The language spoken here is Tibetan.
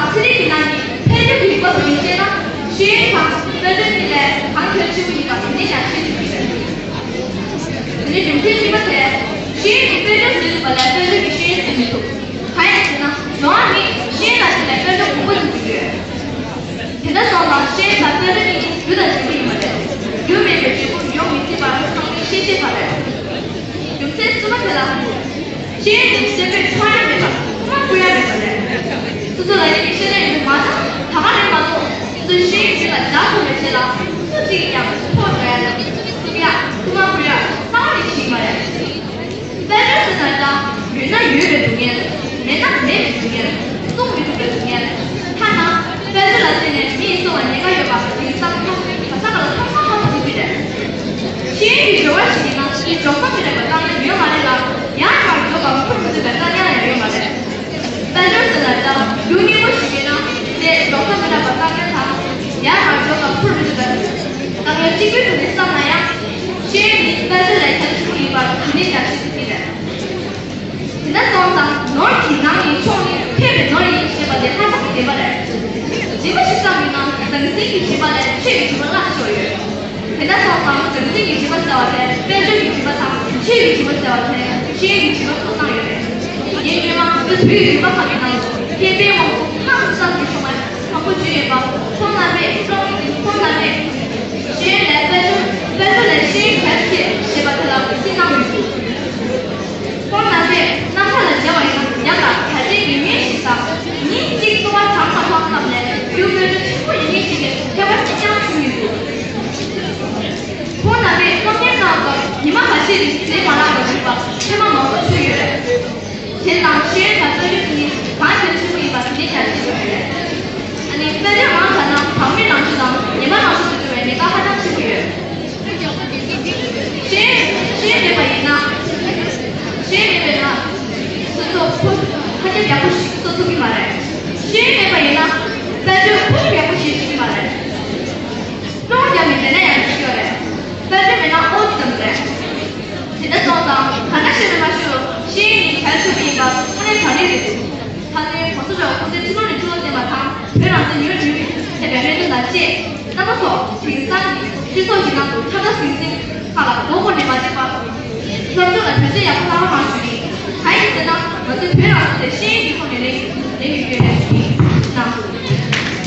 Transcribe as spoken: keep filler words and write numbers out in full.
ཚན་རིག་གི་ནང་ནས་དཔལ་འབྱོར་གྱི་སྐོར་དུ་ཡིན་ཞེ་ན། ཤེས་ཡོན་དང་དཔལ་འབྱོར་གཉིས་ལས་གང་གལ་ཆེན་པོ་ཡིན་པ་དེ་ནས་ཀྱང་ཤེས་ཐུབ་ཀྱི་རེད། དེ་ནས་རྒྱུ་མཚན་གཉིས་པ་དེ། ཤེས་ཡོན་གྱིས་དཔལ་འབྱོར་བཟོས་ཐུབ་པ་ལས་དཔལ་འབྱོར་གྱིས་ཤེས་ཡོན་བཟོས་མི་ཐུབ། གང་ཡིན་ཟེར་ན། གཞུང་ནས་ཤེས་ཡོན་ལ་བརྟེན་ནས་དཔལ་འབྱོར་གོང་འཕེལ་དུ་འགྲོ་གི་ཡོད། དེ་འདྲ་སོང་ཙང་ཤེས་ཡོན་དང་དཔལ་འབྱོར་གཉིས་ནི་རྒྱུ་དང་འབྲས་བུ་ཡིན་པ་རེད། རྒྱུ་མེད་པའི་འབྲས་བུ་ཡོང་མི་སྲིད་པ་ཚང་མས་ཤེས་ཤེས་པ་རེད། རྒྱུ་མཚན་གསུམ་པ་དེ་ལ། ཤེས་ཡོན་ནི་སེམས་པས་འཕྲོག་ཡ་མེད་པ། ཐོག་མར་བཀོལ་ཡ་མེད་པ་རེད། སོ་སོ་ལ་ཡོད་པའི་ཤེས་ཡོན་མ་ཐག་ད་ག་རེད་མ་གཏོགས། སོ་སོའི་ཤེས་ཡོན་རྒྱུད་ལ་འཇགས་ཐུབ་པའི་ཆེད་ལ། སུ་གཅིག་གིས་ཀྱང་འཕྲོག་འགྲོ་ཡ་དང་། རྩུབ་ཡ། ཐོག་མར་བཀོལ་ཡ་རྩ་བ་ནས་བྱེད་ཀྱི་མ་རེད། དཔལ་འབྱོར་ཟེར་ན་ད། ཡོད་ན་ཡོད་པའི་སྡུག་བསྔལ། མེད་ན་མེད་པའི་སྡུག་བསྔལ། བསྲུང་མི་ཐུབ་པའི་སྡུག་བསྔལ། ཐ་ན་དཔལ་འབྱོར་ལ་བརྟེན་ནས་མི་ཡི་སྲོག་ལ་ཉེན་ཁ་ཡོད་པ་དེང་སང་ཁ་ས་ཁ་ལ་ཐམ་ཐམ་ཐམ་ཐམ་ཐུག་གི་རེད། ཤེས་ཡོན་གྱི་འབྱོར་བ་ཞིག་ཡིན་ན་འཇོག་ས་མེད་པའི་དཀའ་ངལ་ཡོད་མ་རེད་ལ། ཡར་མར་འགྲོ་སྐབས་འཁུར་མི་ཐུབ་པའི་དཀའ་ངལ་ཡང་ཡོད་མ་རེད། དཔལ་འབྱོར་ཟེར་ན་ད་རྒྱུ་སྙིང་པོ་ཞིག་ཡོད་ན་དེ་འཇོག་ས་མེད་པའི་དཀའ་ངལ་དང་། ཡར་མར་འགྲོ་སྐབས་འཁུར་མི་ཐུབ་པའི་དཀའ་ངལ་གཅིག་པུའི་ཐོག་ནས་བསམ་ན་ཡང་། ཤེས་ཡོན་ནི་དཔལ་འབྱོར་ལས་གལ་ཆེན་པོ་ཡིན་པ་དེ་ནས་ཀྱང་ཤེས་ཐུབ་ཀྱི་རེད། དེ་འདྲ་སོང་ཙང་ནོར་གྱི་ནང་ནས་མཆོག་ནི་ཕལ་པའི་ནོར་ཡིན་ཞེས་པ་དེ་ཧ་ཅང་གི་བདེན་པ་རེད། སྦྱིན་པ་ཞིག་བཏང་ཡོད་ན་ཟང་ཟིང་གི་སྦྱིན་པ་ལས་ཆོས་ཀྱི་སྦྱིན་པ་སླ་ཤོས་ཡོད། དེ་འདྲ་སོང་ཙང་ཟང་ཟིང་གི་སྦྱིན་པ་ཟེར་བ་དེ་དཔལ་འབྱོར་གྱི་སྦྱིན་པ་དང་ཆོས་ཀྱི་སྦྱིན་པ་ཟེར་བ་དེ་ཤེས་ཡོན་གྱི་སྦྱིན་པ་ཐོབ་ཐང་ཡོད་རེད། ངས་སྔོན་མ་བོད་ཀྱི་ཡུལ་པ་ཁག་གི་ནང་དུ་མཁས་པའི་དབང་དུ་ཧ་ཅང་གི་ཤོག་མ་མང་པོ་བརྗོད་ཡོད་པ། ཁོང་རྣམ་པས་ཁོང་རྣམ་པས་ཤེས་ཡོན་ལས་དཔལ་འབྱོར། དཔལ་འབྱོར་ལས་ཤེས་ཡོན་གལ་ཆེ་ཞེས་པ་དེ་ལ་གུས་བརྩི་གནང་ཡོད་འདུག་ཁོང་རྣམ་པས་རྣམ་ཐར་ལ་མཇལ་བ་ཡིན་ན་ཡང་དག་གལ་ཆེན་ཡོད་ངེས་ཤིག་དང་། ཉིན་གཅིག་འཚོ་བ་གྲངས་མ་ཐོག་ཙམ་ལས་རྒྱུ་དཔལ་འབྱོར་ཆེན་པོ་ཡོད་ངེས་ཤིག་གི་ཐེ་བ་གཅིག་ཀྱང་བྱུང་མི་འདུག་ཁོང་རྣམ་པས་སློབ་གཉེར་གནང་སྐབས་ཉི་མ་ཁ་ཤས་རིང་ཟས་མ་ལངས་པར་བཞུགས་པ་ཐེངས་མ་མང་པོ་ཐོས་ཡོད། དེ་དང་ཤེས་ཡོན་དང་རྩོད་རྒྱུ་དེ་ནི་གང་གལ་ཆེན་པོ་ཡིན་པ་དེ་ནས་ཀྱང་ཤེས་ཐུབ་ཡོད། ཨ་ནི་དཔེར་ན་མང་ཆ་ན་བག་མེད་ལངས་རྒྱུ་དང་ཉི་མ་ལངས་རྒྱུ་དུ་འགྲོ་བའི་ཉེན་ཁ་ཧ་ཅང་ཆེན་པོ་ཡོད། ཤེས་ཡོན་ཤེས་ཡོན་མེད་པ་ཡིན་ན། ཤེས་ཡོན་མེད་པ་ཡིན་ན། སོ་སོ་ཕོ་ཁ་ཆེམས་ཡག་པོ་ཞིག་གསོ་ཐུབ་ཀྱི་མ་རེད། ཤེས་ཡོན་མེད་པ་ཡིན་ན། དཔལ་འབྱོར་ཕོ་ཁ་ཆེམས་ཡག་པོ་ཞིག་ཐུབ་ཀྱི་མ་རེད། སློབ་སྦྱོང་མི་བྱེད་ན་ཡང་ཤེས་ཡོད་རེད། དཔལ་འབྱོར་མེད་ན་ཨོ་ཙམ་རེད། དེ་འདྲ་སོང་ཙང་ག་འདྲ་བཤད་ན་མ་ཤོད། ཤེས་ཡོན་ནི་གལ་ཆེ་བ་ཡིན་པ་དངོས་གནས་ག་རེ་རེད་འདུག་ད་ལྟའི་གོང་ས་མཆོག་སྐུ་ཚེ་ཁྲི་ལོ་ནས་ཁྲི་ལོ་བརྟན་པ་དང་བོད་རང་བཙན་ཡུན་རིང་བའི་ཐེབས་པའི་སྨོན་འདུན་དང་བཅས། རྣམ་པ་ཚོ་དེང་སང་གི་སྤྱི་ཚོགས་ཀྱི་ནང་དུ་ཁྲ་ཁྲ་ཟིང་ཟིང་ཁག་ལ་མགོ་སྐོར་ནས་མ་བསྡད་པར། སློབ་སྦྱོང་ལ་བོད་ཆས་ཡག་པོ་ལྷག་པ་མ་ཞུ་ནས། གང་ཡིན་ཟེར་ན་ང་ཚོའི་བོད་རང་བཙན་དེ་ཤེས་ཡོན་གྱི་ཐོག་ནས་ལེན་ལེན་ཡོད་རྒྱུ་